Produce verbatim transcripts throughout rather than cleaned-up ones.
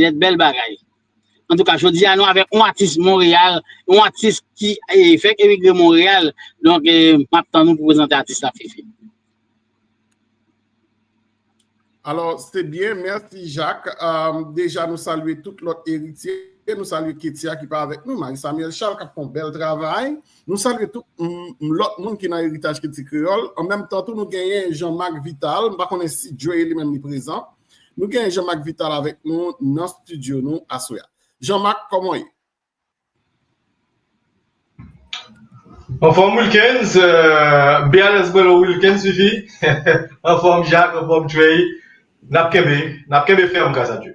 Net, bèl bagay. Antouka, jodi a nou avèk yon atis Monreyal, yon atis ki e, fèk emigre Monreyal. Donk, e, m ap tann ou pou prezante atis la, Fifi. Alò, se byen, mèsi Jacques. Um, deja, nou salye tout lòt eritye. Nou salye Ketia ki pa avèk nou, Marie Samuel Charles k ap fè yon bèl travay. Nou salye tout lòt moun ki nan Eritaj Kilti Kreyòl. An menm tan tou, nou genyen Jean Marc Vital. M pa konnen si Dre li menm li prezan. Nou genyen Jean Marc Vital avèk nou nan estidyo nou aswè a. Jean Marc, kòman w ye? Anfòm Wilkens, uh, be alèz mwen lo Wilkens Fifi. Anfòm Jacques, anfòm Trey. N ap kenbe, n ap kenbe fèm gras a Dye.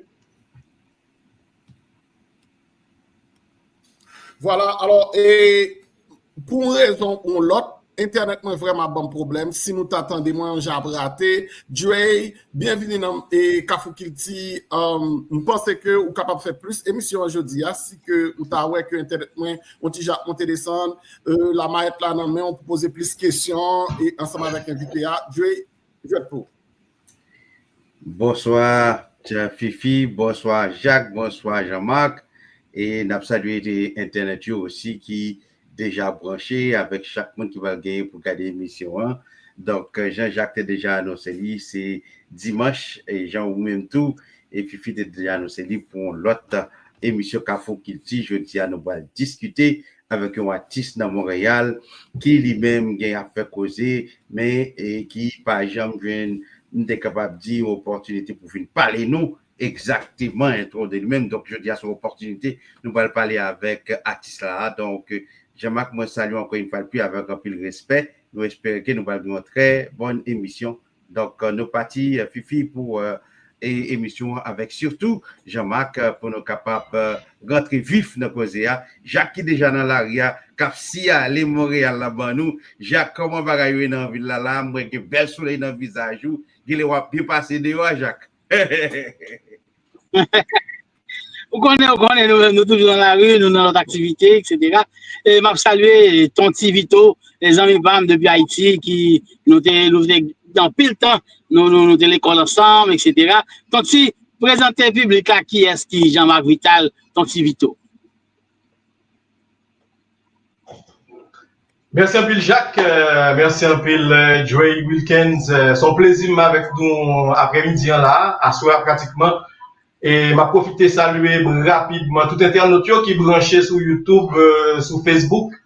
Vwala, alò, e pou yon rezon ou yon lòt, entènèt mwen vrèman ban m pwoblèm. Si nou ta tande mwen, yon jan ap rate. Dre, byenvini nan e, Kafou Kilti. Um, m panse ke ou kapab fè plis emisyon an jodi a, si ke ou ta wè ke entènèt mwen yon ti jan ap monte desann, e, lamayèt la nan men w pou poze plis kesyon e ansanm avèk envite a. Dre, jwèt pou ou. Bonswa Fifi, bonswa Jacques, bonswa Jean Marc. E n ap salye entènèt yo osi ki deja branche avèk chak moun ki pral genyen pou gade emisyon an. Donk, Jean Jacques te deja anonse li, se dimanch, e jan ou menm tou, e Fifi te deja anonse li pou yon lòt emisyon Kafou Kilti. Jodi a, nou pral diskite avèk yon atis nan Monreyal ki li menm gen ap fè koze, men e, ki pa janm jwenn, m te kapab di, yon opòtinite pou vin pale nou egzakteman entwo de li menm. Donk, jodi a, se yon opòtinite, nou pral pale avèk atis la. Donk, Jean Marc, mwen salye w ankò yon fwa de plis avèk anpil respè. Nou espere ke nou pral gen yon trè bòn emisyon. Donk, nou pati, Fifi, pou e, emisyon an avèk sitou Jean Marc, pou nou kapab rantre vif nan koze a. Jacques ki deja nan lari a, k ap siyale Monreyal la ban nou. Jacques, kòman bagay yo ye nan vil la la? Mwen gen bèl solèy nan vizaj ou. Genlè w ap byen pase deyò a, Jacques. Ou konnen, ou konnen, nou, nou toujou nan lari, nou nan lòt aktivite, etsetera. E m ap salye Ton Ti Vito, e zanmi pa m depi Ayiti, ki nou te, nou te gen anpil tan, nou, nou, nou te lekòl ansanm, etsetera. Ton Ti, prezante piblik la kiyès ki Jean Marc Vital, Ton Ti Vito. Mèsi anpil Jacques, mèsi anpil Dre Wilkens. Se yon plezi m avèk nou aprèmidi an la, aswè a pratikman. E m ap pwofite salye rapidman tout entènot yo ki branche sou YouTube, sou Facebook,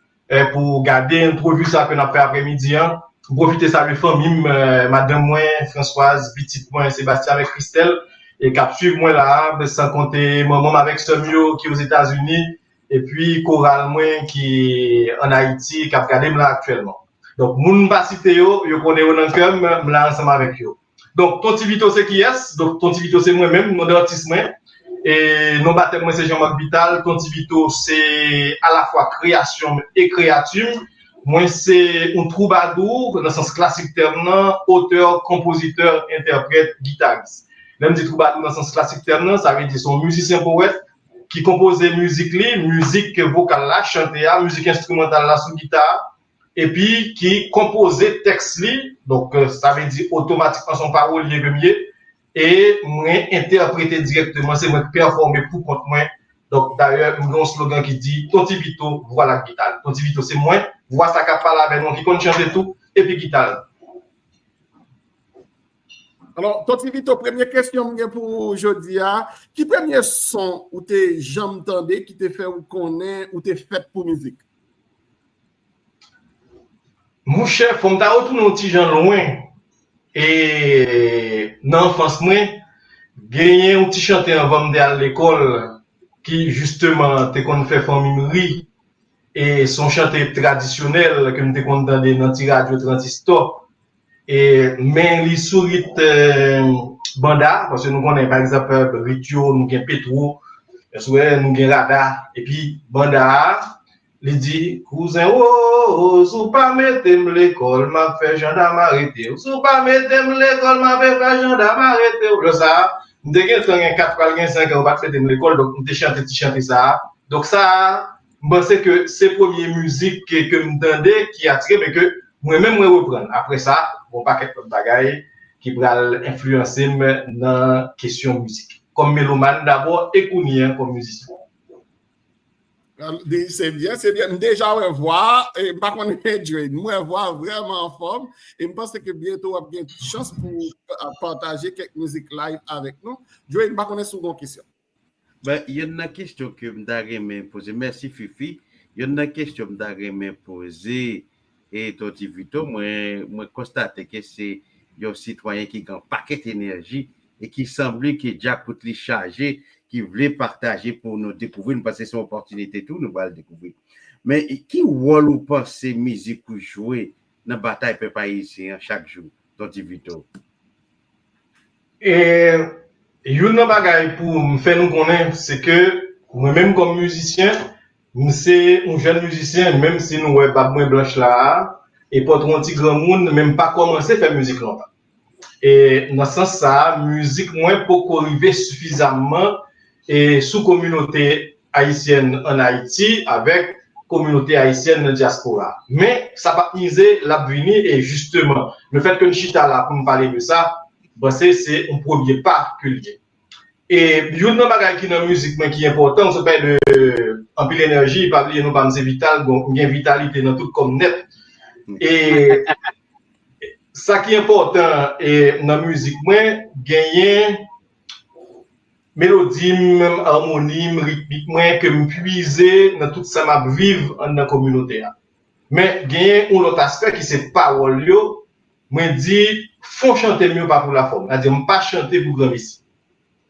pou gade entèvyou sa ke n ap fè aprèmidi an. M pwofite salye fanmi m, madanm mwen Françoise, pitit mwen Sébastien avèk Christelle, e k ap swiv mwen la a, san konte manman m avèk sè m yo ki Ozetazini, epi koral mwen ki ann Ayiti k ap gade m la aktyèlman. Donk, moun m pa site yo, yo konnen yo nan kè m, m la ansanm avèk yo. Donk, Ton Ti Vito se kiyès? Donk, Ton Ti Vito se mwen menm, non de atis mwen. E non batèm mwen se Jean Marc Vital. Ton Ti Vito se alafwa kreyasyon m e kreyati m. Mwen se yon twoubadou nan sans klasik tèm nan, otè, konpozitè, entèprèt, gitaris. Lè m di twoubadou nan sans klasik tèm nan, sa vle di se yon mizisyen powèt ki konpoze mizik li, mizik vokal la, chante a, mizik enstrimantal la sou gita, epi ki konpoze tèks li, donk sa vle di otomatikman se yon pawolye ke m ye, e mwen entèprete dirèkteman, se mwen k pèfòme pou kont mwen. Donk dayè, m gen yon slogan ki di, Ton Ti Vito, vwa l ak gita l. Ton Ti Vito se mwen, vwa sa k ap pale avè nou an ki konn chante tou, epi gita l. Alò, Ton Ti Vito, premye kesyon m gen pou ou jodi a, ki premye son ou te janm tande ki te fè ou konnen ou te fèt pou mizik? Monchè, fò m ta retounen yon ti jan lwen. E nan anfans mwen, genyen yon ti chante anvan m te al lekòl ki jisteman te konn fè fanmi m ri. E se yon chante tradisyonèl ke m te konn tande nan ti radyo tranzistò. E, men li sou rit banda, paske nou konnen, pa egzanp, rit yo, nou gen petwo, nou gen rada, epi banda a, li di, kouzen Woz, ou pa mete m lekòl, m ap fè jandam arete w. Si w pa mete m lekòl, m ap fè jandam arete w. Lè sa a, m te gentan gen kat, pral gen senk an, yo pa t mete m lekòl, donk m te chante ti chante sa a. Donk sa a, m panse ke se premye mizik ke, ke m tande ki atire m e ke mwen menm mwen reprann. Apre sa, gen yon pakèt lòt bagay ki pral enfliyanse m nan kesyon mizik. kòm melomàn dabò e kounye a kòm mizisyen. Se byen, se byen. M deja wè vwa a, e m pa konnen Dre, m wè vwa a vrèman anfòm, e m panse ke byento w ap gen chans pou w, a, pataje kèk mizik live avèk nou. Dre, m pa konnen si w gen yon kesyon. Ben, youn nan kesyon ke m ta renmen poze, mèsi Fifi, youn nan kesyon m ta renmen poze, e Ton T Vito, mwen, mwen konstate ke se yon sitwayen ki gen pakèt enèji e ki sanble ke djakout li chaje, ki vle pataje pou nou dekouvri l, paske se yon opòtinite tou, nou pral dekouvri l. Men ki wòl ou panse mizik ou jwe nan batay pèp ayisyen an chak jou, Ton T Vito? E youn nan bagay pou m fè nou konnen, se ke mwen menm kòm mizisyen, m se yon jèn mizisyen, menm si nou wè bab mwen blanch la a, e pòtre yon ti granmoun, men m pa kòmanse fè mizik lontan. E nan sans sa a, mizik mwen poko rive sifizamman e sou kominote ayisyèn ann Ayiti avèk kominote ayisyèn nan dyaspora. Men sa p ap mize, l ap vini, e jisteman, lefètke n chita la pou n pale de sa, m panse se yon premye pa ke l ye. E youn nan bagay ki nan mizik mwen ki enpòtan, ou sot pale de anpil enèji, pa bliye non pa m se Vital, bon, m gen vitalite nan tout kò m nèt. E sa ki enpòtan, e nan mizik mwen, genyen melodi m, anmoni m, ritmik mwen ke m pwize nan tout sa m ap viv anndan kominote a. Men genyen yon lòt aspè ki se pawòl yo, mwen di fon chante m yo pa pou lafòm. Sètadi m pa chante pou granmesi.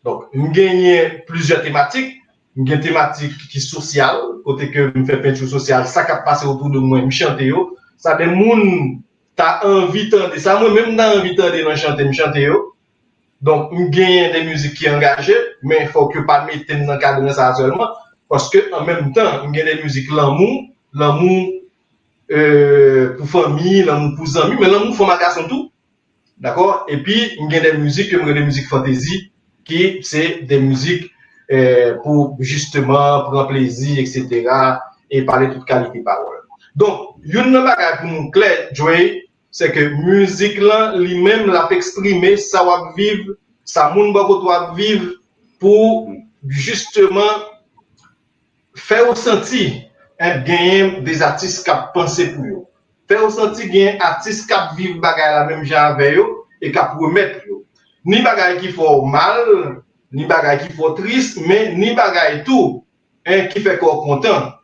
Donk, m genyen plizyè tematik. M gen tematik ki sosyal, kote ke m fè penti sosyal, sa k ap pase otou de mwen, m chante yo. Sa de moun ta anvi tande, sa mwen menm m ta anvi tande nan chante, m chante yo. Donk, m genyen de mizik ki angaje, men fòk yo pa mete m nan kadran sa a sèlman, paske an menm tan, m gen de mizik lanmou, lanmou, e, pou fanmi, lanmou pou zanmi, men lanmou fanm ak gason tou. Dakò? Epi, m gen de mizik ke m rele mizik fantezi, ki se de mizik, e, pou jisteman pran plezi, etsetera, e pale tout kalite pawòl. Donk, youn nan bagay pou nou klè, Dre, se ke mizik lan, li menm, l ap eksprime sa w ap viv, sa moun bò kote w ap viv, pou jisteman fè yo santi, en, genyen de atis k ap panse pou yo. Fè yo santi genyen atis k ap viv bagay la menm jan avè yo e k ap remèt yo. Ni bagay ki fè w mal, ni bagay ki fè w tris, men ni bagay tou, en, ki fè kè w kontan,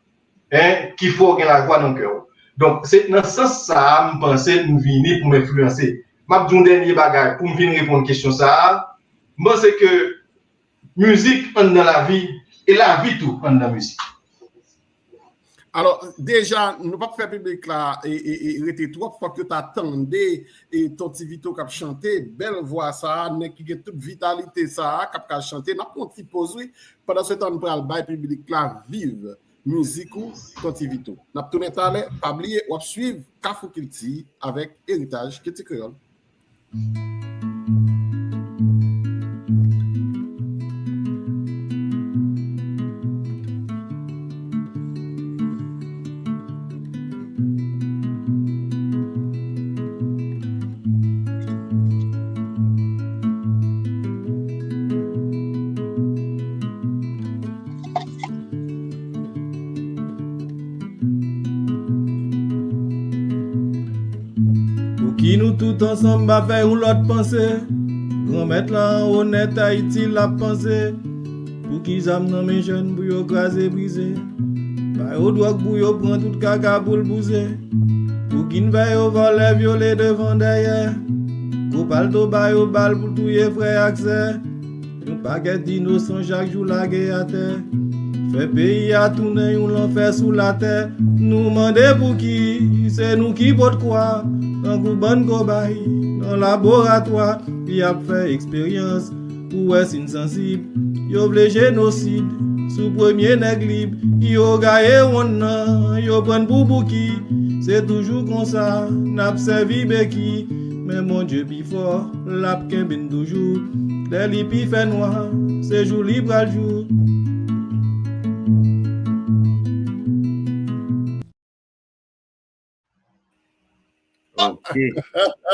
en, ki fè w gen lajwa nan kè w. Donk, se nan sans sa a, m panse m vini pou m enfliyanse. M ap di yon dènye bagay pou m vin reponn kesyon sa a. M panse ke mizik anndan lavi, e lavi tou anndan mizik. Alò, deja, nou p ap fè piblik la e, e, e rete twòp, fòk yo ta tande e Ton T Vito k ap chante, bèl vwa sa a, nèg ki gen tout vitalite sa a, k ap ka chante. N ap pran yon ti poz, wi. Pandan se tan, n pral bay piblik la viv mizik ou, Ton T Vito. N ap tounen talè, pa bliye, w ap swiv Kafou Kilti avèk Eritaj Kilti Kreyòl. Pouki nou tout ansanm pa fè yon lòt panse? Granmèt la anwo nèt Ayiti l ap panse. Pouki zam nan men jèn pou yo kraze brize? Ba yo dwòg pou yo pran tout kaka pou l bouze. Pouki n fè yo vòlè vyole devan dèyè? Kou palto ba yo bal pou touye frè ak sè. Yon pakèt inosan chak jou lage atè. Fè peyi a tounen yon lanfè sou latè. Nou mande pouki se nou ki pot kwa. Tankou bann kobay nan laboratwa, y ap fè eksperyans pou wè si n sansib. Yo vle jenosid sou premye nèg lib. Yo gaye wonn nan, yo pran n pou bouki. Se toujou konsa n ap sèvi beki. Men Bondye pi fò, l ap kenbe n toujou. Lè li pi fè nwa, se jou li pral jou. Ok.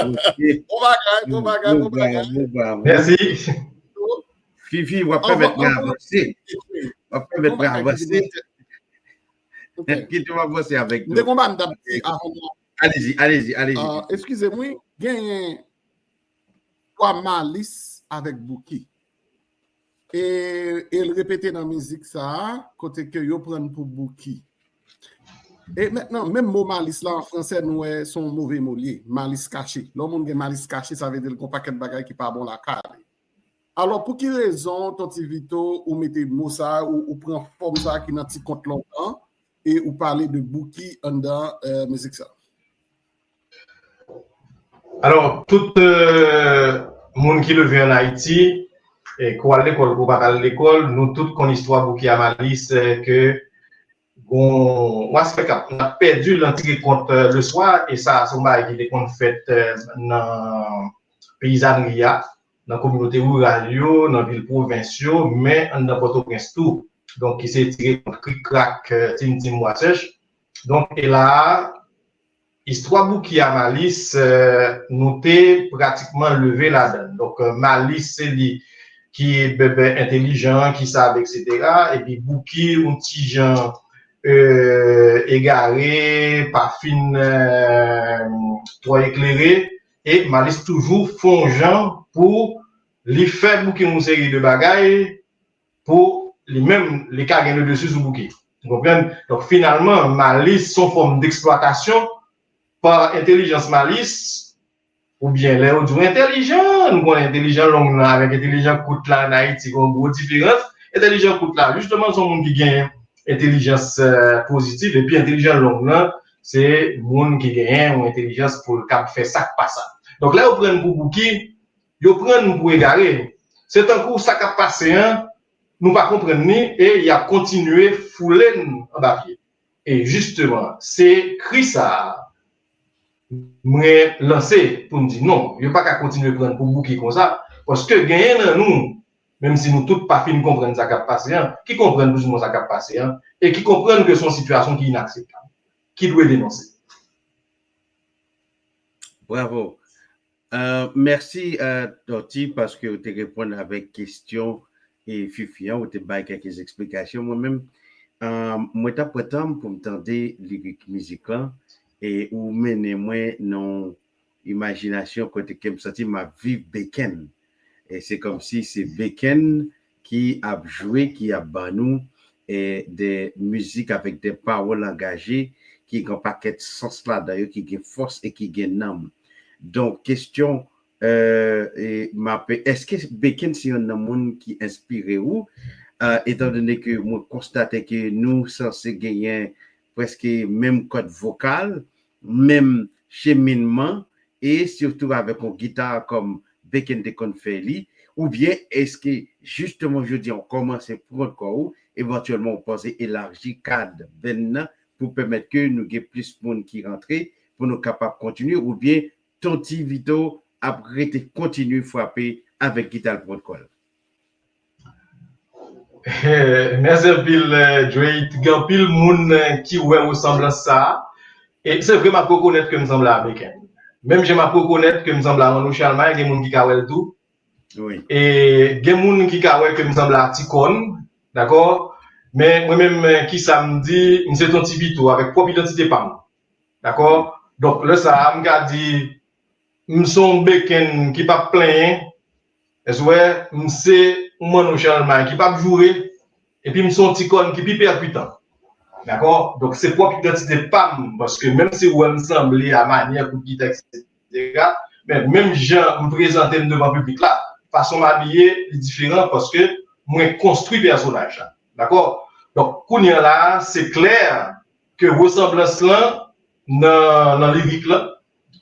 Ok. Bon bagay, bon bagay, bon bagay. Bon bagay. Mèsi. Fifi, w ap pèmèt mwen avanse. W ap pèmèt mwen avanse. Kite m avanse avèk nou. M te konn ba m t ap di avan. Alezi, alezi, alezi. Eskize m, wi. Genyen istwa Malis avèk Bouki. E, e l repete nan mizik sa a, kote ke yo pran l pou Bouki. E mentnan, menm mo malis la an fransè, nou wè se yon move mo l ye, malis kache. Lè yon moun gen malis kache, sa vle di l gen yon pakèt bagay ki pa bon lakay li. Alò, pou ki rezon, Ton Ti Vito, ou mete mo sa a, ou, ou pran fòm sa a ki nan ti kont lontan, e ou pale de Bouki anndan, euh, mizik sa a? Alò, tout euh, moun ki leve ann Ayiti, e ke w al lekòl, ke w pa t al lekòl, nou tout konn istwa Bouki a Malis, euh, ke gon yon aspè k ap, n ap pèdi l nan tire kont euh, le swa, e sa, se yon bagay ki te konn fèt euh, nan peyizanri a, nan kominote riral yo, nan vil pwovens yo, men anndan Pòtoprens tou. Donk, ki se tire kont krik krak, euh, tim tim, wa sèch. Donk, e la a, istwa Bouki a Malis, euh, nou te pratikman leve ladan l. Donk, euh, Malis, se li ki bèbè entelijan, ki sav, etsetera. Epi Bouki, yon ti jan euh, egare, pa fin euh, twò eklere. E Malis toujou fè yon jan pou li fè Bouki yon seri de bagay pou li menm, li ka gen le dessus sou Bouki. Ou konprann? Donk, finalman, Malis se yon fòm deksplwatasyon pa entelijans Malis, oubyen lè yo di w entelijan, nou konnen entelijan long nan avèk entelijan kout la ann Ayiti, gen yon gwo diferans. Entelijan kout la, jisteman, se yon moun ki gen entelijans euh, pozitiv, epi entelijan long nan, se moun ki genyen yon entelijans pou l kab fè sa k pa sa. Donk, lè yo pran n pou Bouki, yo pran n pou egare. Se tankou sa k ap pase an, nou pa konprann li, e y ap kontinye foule n anba pye. E jisteman, se kri sa a mwen lanse pou m di non, yo pa ka kontinye pran n pou Bouki konsa, paske genyen nan nou, menm si nou tout pa fin konprann sa k ap pase an, ki konprann plizoumwen sa k ap pase an, e ki konprann ke se yon sitiyasyon ki inakseptab, ki dwe denonse. Bravo. Euh, mèsi, euh, Ton Ti, paske w te reponn avèk kesyon e Fifi an, ou te bay kèk eksplikasyon. Mwen menm, euh, mwen t ap pran tan m pou m tande lirik mizik lan, e ou mennen mwen nan imajinasyon kote ke m santi m ap viv Beken. E se kòmsi se Beken ki ap jwe, ki ap ban nou e de mizik avèk de pawòl angaje, ki gen pakèt sans ladan yo, ki gen fòs e ki gen nanm. Donk, kesyon, euh, e m ap, èske Beken se youn nan moun ki enspire ou? Euh, etandone ke mwen konstate ke nou sanse genyen prèske menm kòd vokal, menm cheminman, e sitou avèk yon gita kòm Beken te konn fè li, oubyen èske jisteman jodi a w kòmanse pran kò w, evantyèlman w panse elaji kad band nan pou pèmèt ke nou gen plis moun ki rantre, pou nou kapab kontinye, oubyen Ton Ti Vito ap rete kontinye frape avèk gita l pran kò l? Mèsi anpil, Drake. Gen anpil moun ki wè resanblans sa a. E se vre, m ap rekonèt ke m sanble a Beken. Menm jan m ap rekonèt ke m sanble a Manno Chalmay, gen moun ki ka wè l tou. E gen moun ki ka wè ke m sanble a Ti Kòn, dakò? Men mwen menm, kisa m di, m se Ton Ti Vito avèk pwòp idantite pa m. Dakò? Donk, lè sa a, m ka di, m se yon Beken ki p ap plenyen. Èske w wè, m se yon Manno Chalmay ki p ap joure, epi m se yon Ti Kòn ki pi pèkitan. Dakò? Donk, se pwòp idantite pa m, paske menm si w wè m sanble a manyè kout gita, etsetera, men menm jan m prezante m devan piblik la, fason m abiye, li diferan paske mwen konstwi pèsonaj la. Dakò? Donk, kounye a la, se klè, ke resanblans lan nan, nan lirik lan,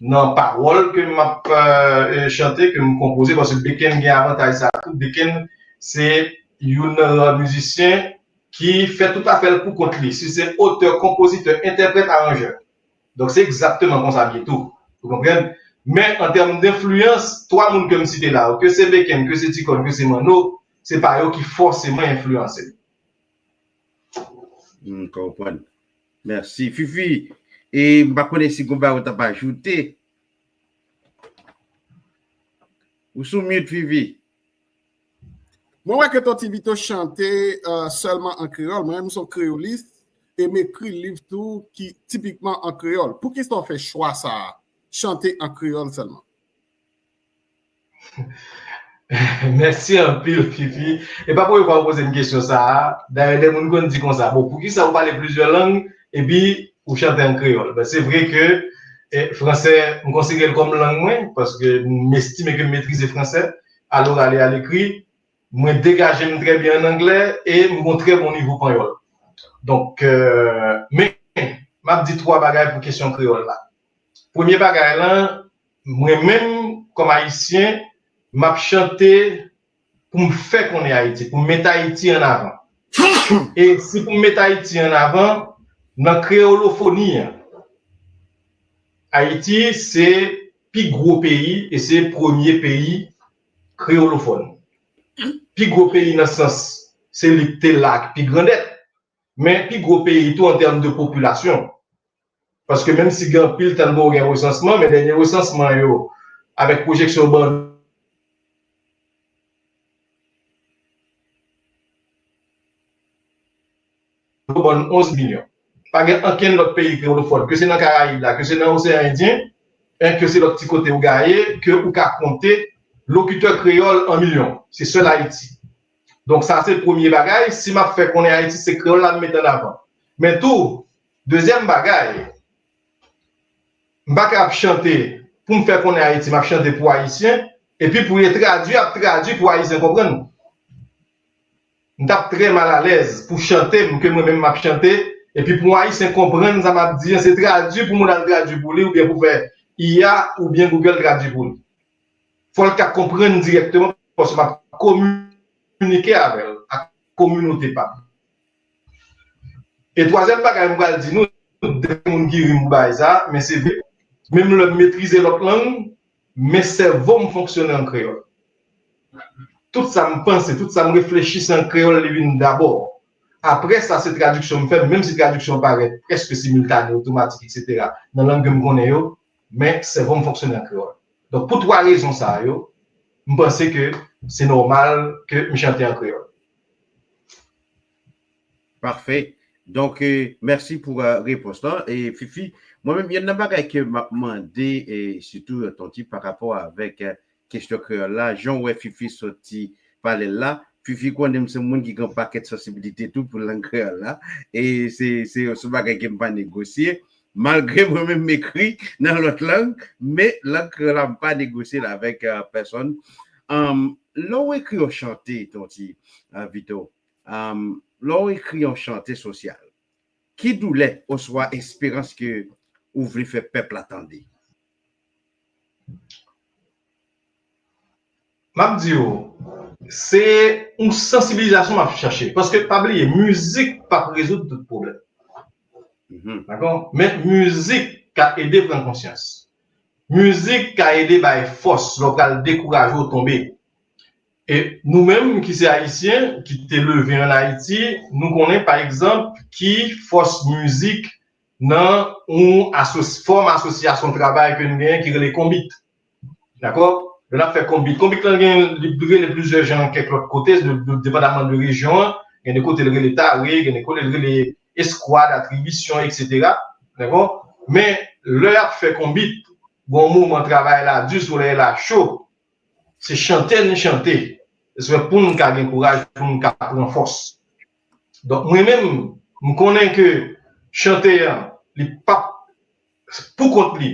nan pawòl ke m ap euh, chante, ke m konpoze, paske Beken gen avantaj sa tou. Beken se youn nan rar mizisyen ki fè tout afè l pou kont li. Si se otè, konpozitè, entèprèt, aranjè. Donk, se egzakteman konsa l ye tou. Ou konprann? Men, an tèm denfliyans, twa moun ke m site la yo, ke se Beken, ke se Ti Kòn, ke se Manno, se pa yo ki fòseman enfliyanse m. M konprann. Mèsi. Fifi, e m pa konnen si gon bagay ou t ap ajoute. Ou sou mute, Fifi. Mwen wè ke Tonton Vito chante uh, sèlman an kreyòl. Mwen menm, m se yon kreyolis e m ekri liv tou ki tipikman an kreyòl. Poukisa w fè chwa sa a, chante an kreyòl sèlman? Mèsi anpil, Fifi. E pa premye fwa w poze m kesyon sa a. Dayè, de moun konn di konsa, bon, poukisa ou pale plizyè lang epi ou chante an kreyòl? Ben, se vre ke eh, fransè, m konsidere l kòm lang mwen, paske m estime ke m metrize fransè, aloral e alekri. Mwen degaje m trè byen an anglè e m gon trè bon nivo panyòl. Donk, euh, men, m ap di twa bagay pou kesyon kreyòl la. Premye bagay lan, mwen menm, kòm ayisyen, m ap chante pou m fè konnen Ayiti, pou m met Ayiti an avan. E si pou m met Ayiti an avan, nan kreyolofoni an, Ayiti se pi gwo peyi e se premye peyi kreyolofòn. Pi gwo peyi nan sans se li k te la ak pi grandèt, men pi gwo peyi tou an tèm de popilasyon. Paske menm si gen anpil tan bon gen resansman, men dènye resansman yo, avèk pwojeksyon ban yo ban onz milyon. Pa gen ankenn lòt peyi kreyolofòn, ke se nan Karayib la, ke se nan Oseyan Endyen, en, ke se lòt ti kote ou gaye, ke ou ka konte lokitè kreyòl an milyon. Se sèl Ayiti. Donk sa se premye bagay, si m ap fè konnen Ayiti se kreyòl la m met an avan. Men tou, dezyèm bagay, m pa ka ap chante pou m fè konnen Ayiti, m ap chante pou Ayisyen, epi pou yo tradui, ap tradui pou Ayisyen konprann. M t ap trè malalèz pou chante m ke mwen menm m ap chante, epi pou yon Ayisyen konprann sa m ap di an, se tradui pou moun al tradui pou li, oubyen pou fè I A oubyen Google tradui pou li. Fò l ka konprann dirèkteman, paske m ap kominike avè l, ak kominote pa m. E twazyèm bagay m pral di nou, de moun ki ri m pou bagay sa, men se vre, menm lè m metrize lòt lang, men sèvo m fonksyone an kreyòl. Tout sa m panse, tout sa m reflechi, se an kreyòl li vin dabò. Apre sa, se tradiksyon m fè, menm si tradiksyon parèt prèske similtane, otomatik, etsetera, nan lang ke m konnen yo, men sèvo m fonksyone an kreyòl. Donk, pou twa rezon sa yo, m panse ke se nòmal ke m chante an kreyòl. Pafè. Donk, euh, mèsi pou euh, repons lan. E Fifi, mwen menm, youn nan bagay ke m ap mande, e sitou Tonton, pa rapò avèk euh, kesyon kreyòl la, jan w wè Fifi soti pale l la, Fifi konnen m se moun ki gen pakèt sansibilite tou pou lang kreyòl la. E se se yon bagay ke m pa negosye. Malgre mwen menm m ekri nan lòt lang, men lang kreyòl la m pa negosye l avèk euh, pèsonn. Um, lè w ekri yon chante, Tonton, uh, Vito, um, lè w ekri yon chante sosyal, ki doulè oswa esperans ke ou vle fè pèp la tande? M ap di w, se yon sansibilizasyon m ap chache. Paske pa bliye, mizik p ap rezoud tout pwoblèm. Dakò? Men mizik ka ede pran konsyans. Mizik ka ede bay fòs lè w pral dekouraje w tonbe. E nou menm ki se Ayisyen, ki te leve ann Ayiti, nou konnen, pa egzanp, ki fòs mizik nan yon asos, fòm asosyasyon travay ke n genyen ki rele Konbit. Dakò? Lè n ap fè konbit. Konbit lan gen, li rele plizyè jan kèk lòt kote, depandaman de rejyon an. Gen de kote l rele tare, gen de kote l rele eskwad, atribisyon, etsetera. Dakò? Men, lè y ap fè konbit, gon moman travay la di, solèy la cho, se chante n chante. Se pou n ka gen kouraj, pou n ka pran fòs. Donk, mwen menm, m konnen ke chante an, li p ap pou kont li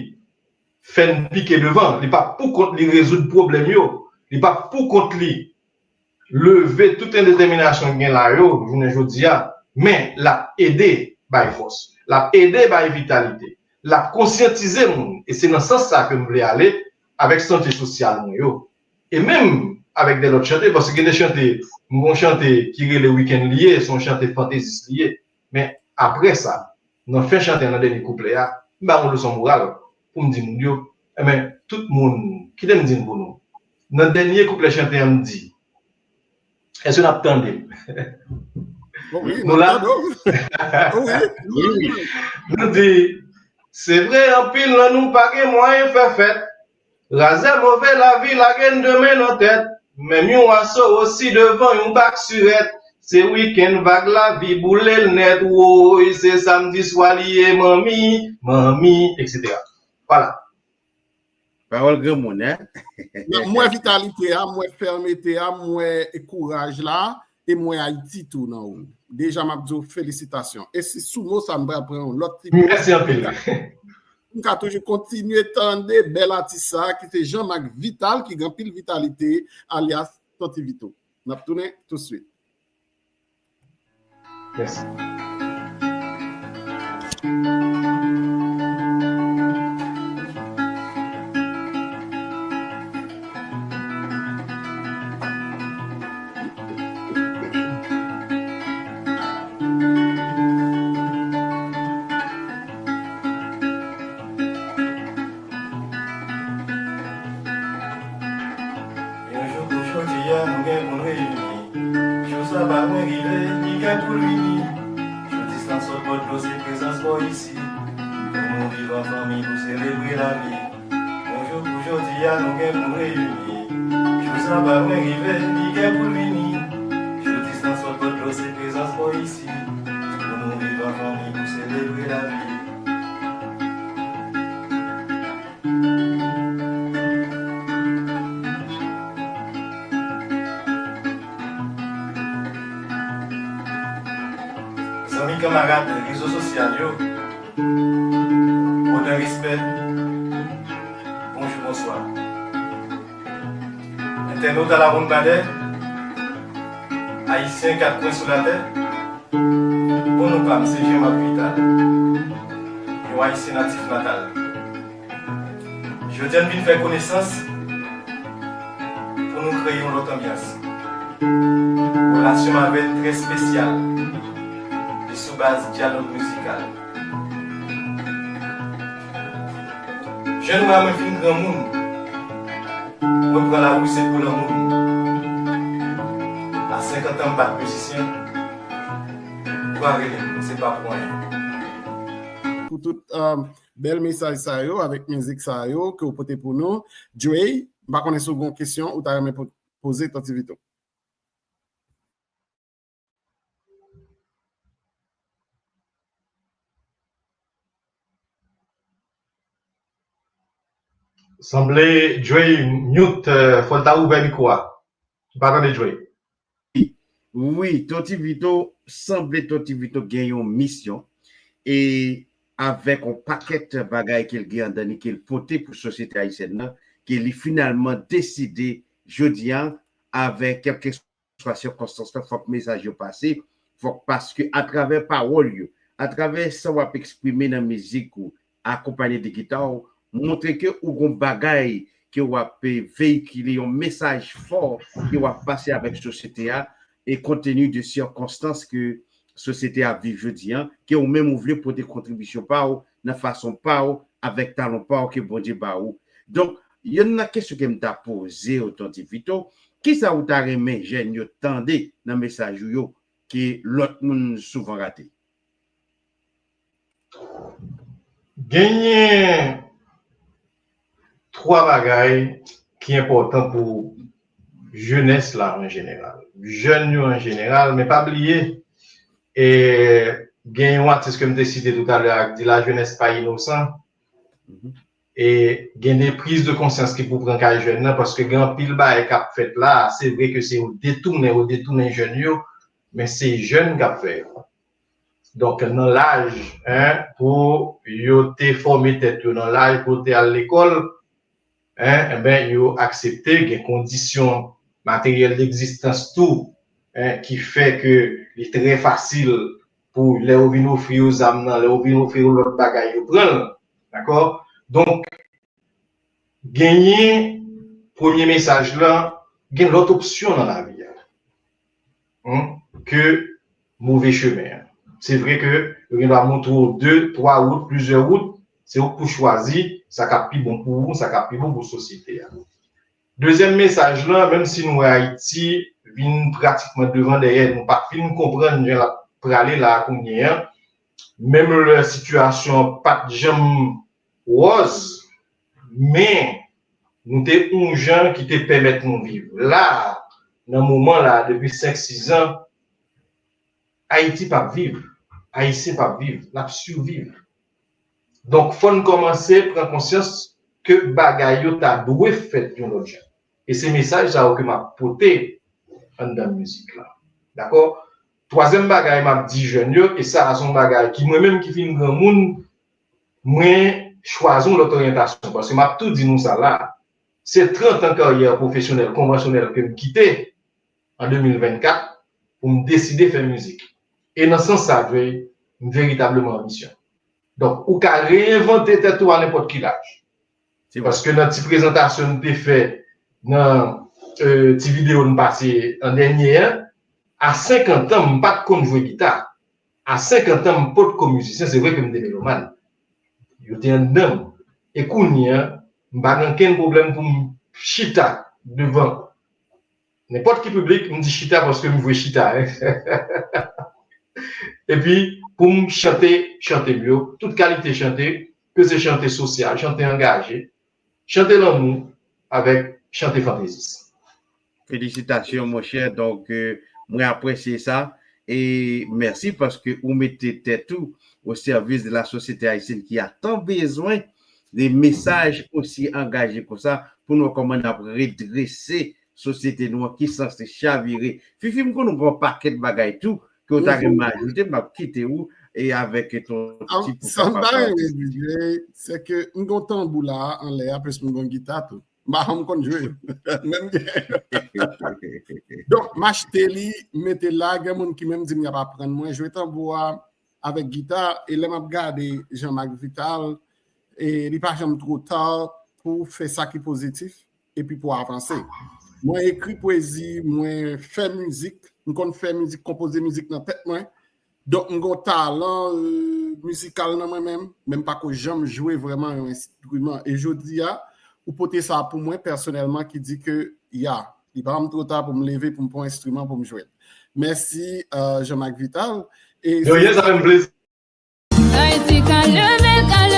fè n pike devan, li p ap pou kont li rezoud pwoblèm yo, li p ap pou kont li leve tout endetèminasyon ki gen la yo, jounen jodi a, men l ap ede bay fòs, l ap ede bay vitalite, l ap konsyantize moun, e se nan sans sa ke m vle ale avèk chante sosyal mwen yo. E menm avèk de lòt chante, paske gen de chante, m gon chante ki rele Wikenn li ye, se yon chante fantezis li ye. Men apre sa, nan fen chante a, nan dènye kouplè a, m ba yon leson moral pou m di moun yo, enben, tout moun, kite m di n pou nou. Nan dènye kouplè chante a, m di, èske n ap tande m? Nou la? Nou di, se vre, anpil nan nou pa gen mwayen fè fèt. Razè move lavi lage n de men nan tèt. Menm yon aso osi devan yon bak sirèt. Se wikenn vag lavi boule l nèt. Woy, se samdi swa li ye, manmi, manmi, etsetera. Vwala. Pawòl granmoun, hein? M wè vitalite a, m wè fèmete a, m wè kouraj la, e m wè Ayiti tou nan ou. Deja, m ap di w felisitasyon. E se sou mo sa a m pral pran yon lòt ti poz. Mèsi anpil. M ka toujou kontinye tande bèl atis sa a ki se Jean Marc Vital ki gen anpil vitalite, alyas Tonti Vito. N ap tounen tousuit. Mèsi. Yon jou kou jodi a, nou gen pou n reyini. Jou saba mwen rive, li gen pou l vini. Jou distans sot bò dlo, se prezans bò isi. Pou nou viv an fanmi, pou selebre lavi. Yon jou kou jodi a, nou gen pou n reyini. Jou saba mwen rive, li gen pou l vini. Jou distans sot bò dlo, se prezans bò isi. Pou nou viv an fanmi, pou selebre lavi. Zanmi kanmarad rezo sosyal yo, otan respè, bonjou, bonswa. Entènot Alawonnbadè, Ayisyen kat kwen sou latè, bon, non pa m se Jean Marc Vital, yon Ayisyen natif natal. Jodi a, n vin fè konesans pou nou kreye yon lòt anbyans. Relasyon m avè l trè espesyal. Li sou baz dyalòg mizikal. Jèn mwen, mwen fin granmoun. Mwen pran lari, se pou lanmou. A senkant an, m pa t mizisyen. Ou pa rele m, se pa pou anyen. Pou tout, um, bèl mesaj sa yo, avèk mizik sa yo ke w pote pou nou. Dre, m pa konnen si w gen yon kesyon ou ta renmen po-, poze Tonti Vito. Sanble Dre mute, euh, fò l ta ouvè mikwo a. M pa tande Dre. Wi, Tonti Vito, sanble Tonti Vito gen yon misyon e avèk yon pakèt bagay ke l gen andan li ke l pote pou sosyete ayisyèn nan, ke li finalman deside jodi a, avèk kèlkeswa sikonstans lan, fòk mesaj yo pase, fòk paske atravè pawòl yo, atravè sa w ap eksprime nan mizik ou, akonpanye de gita w, montre ke ou gon bagay ke w ap, eh, veyikile, yon mesaj fò ke w ap pase avèk sosyete a, e kont tenu de sikonstans ke sosyete a ap viv jodi a, ke ou menm ou vle pote kontribisyon pa w nan fason pa w, avèk talan pa w ke Bondye ba ou. Donk, yonn nan kesyon ke m ta poze w, Tonti Vito, kisa ou ta renmen jèn yo tande nan mesaj ou yo ke lòt moun souvan rate? Genyen twa bagay ki enpòtan pou jenès la an jeneral, jèn yo an jeneral, men pa bliye, e, gen yon atis ke m te site toutalè a ki di la jeunesse pas innocent. E gen de priz de konsyans ki pou pran kay jèn nan, paske gen anpil bagay k ap fèt la. Se vre ke se yo detounen, yo detounen jèn yo, men se jèn k ap fè yo. Donk, nan laj, en, pou yo te fòme tèt yo, nan laj pou yo te al lekòl, en, enben, yo aksepte, gen kondisyon materyèl degzistans tou, en, ki fè ke li trè fasil pou lè yo vin ofri yo zam nan, lè yo vin ofri yo lòt bagay, yo pran l. Dakò? Donk, genyen premye mesaj lan, gen lòt opsyon nan lavi a, hmm, ke move chemen an. Se vre ke yo gen dwa montre w de, twa wout, plizyè wout, se ou k pou chwazi sa k ap pi bon pou ou, sa k ap pi bon pou sosyete a. Dezyèm mesaj lan, menm si nou wè Ayiti vin pratikman devan dèyè, nou pa t fin konprann jan l ap prale la a kounye a, menm lè sitiyasyon an pa t janm wòz, men Nou te yon jan ki te pèmèt nou viv. La, nan moman la, depi senk, sis an, Ayiti p ap viv. Ayisyen p ap viv. L ap siviv. Donk, fò n kòmanse pran konsyans ke bagay yo ta dwe fèt yon lòt jan. E se mesaj sa yo ke m ap pote anndan mizik la. Dakò? Twazyèm bagay m ap di jèn yo, e sa a se yon bagay ki mwen menm ki fin granmoun, mwen chwazi yon lòt oryantasyon. Paske m ap tou di nou sa la, se trant an karyè pwofesyonèl, konvansyonèl ke m kite an de mil vennkat pou m deside fè mizik. E nan sans sa, Dre, m veritableman an misyon. Donk, ou ka reyenvante tèt ou a nenpòt ki laj. Se vre. Paske nan ti prezantasyon n te fè nan euh, ti videyo n pase an dènye an, a senkant an, m pa t konn jwe gita. A senkant an, m potko mizisyen, se vre ke m te melomàn. Yo te anndan m. E kounye a, m pa gen kenn pwoblèm pou m chita devan nenpòt ki piblik, m di chita paske m vle chita. Epi, pou m chante, chante m yo, tout kalite chante, ke se chante sosyal, chante angaje, chante lanmou, avèk chante fantezis. Felisitasyon, monchè. Donk, euh, mwen apresye sa. E mèsi paske ou mete tèt ou o sèvis de la sosyete ayisyèn ki a tan bezwen de mesaj osi angaje konsa pou nou wè kòman n ap redrese sosyete nou an ki sanse chavire. Fifi, m konn ou gen yon pakèt bagay tou ke w ta renmen ajoute, m ap kite ou e avèk ton ti pou kapab. Sa m ta renmen di, se ke m gen yon tanbou la anlè a, plis m gen yon gita tou. M pa janm konn jwe. Menm gen. Donk, m achte li, mete la, gen moun ki menm di m y ap aprann mwen jwe tanbou a avèk gita, e lè m ap gade Jean Marc Vital, e li pa janm twò ta pou fè sa ki pozitif, epi pou avanse. Mwen ekri pwezi, mwen fè mizik, m konn fè mizik, konpoze mizik nan tèt mwen. Donk, m gen yon talan euh, mizikal nan mwen menm, men m pa ko janm jwe vrèman yon enstriman. E jodi a, ou pote sa pou mwen pèsonèlman ki di ke, ya, li pa janm twò ta pou m leve pou m pran enstriman pou m jwe. Mèsi, euh, Jean Marc Vital. E Yo, yes, sa fè m plezi. Ayiti ka leve, ka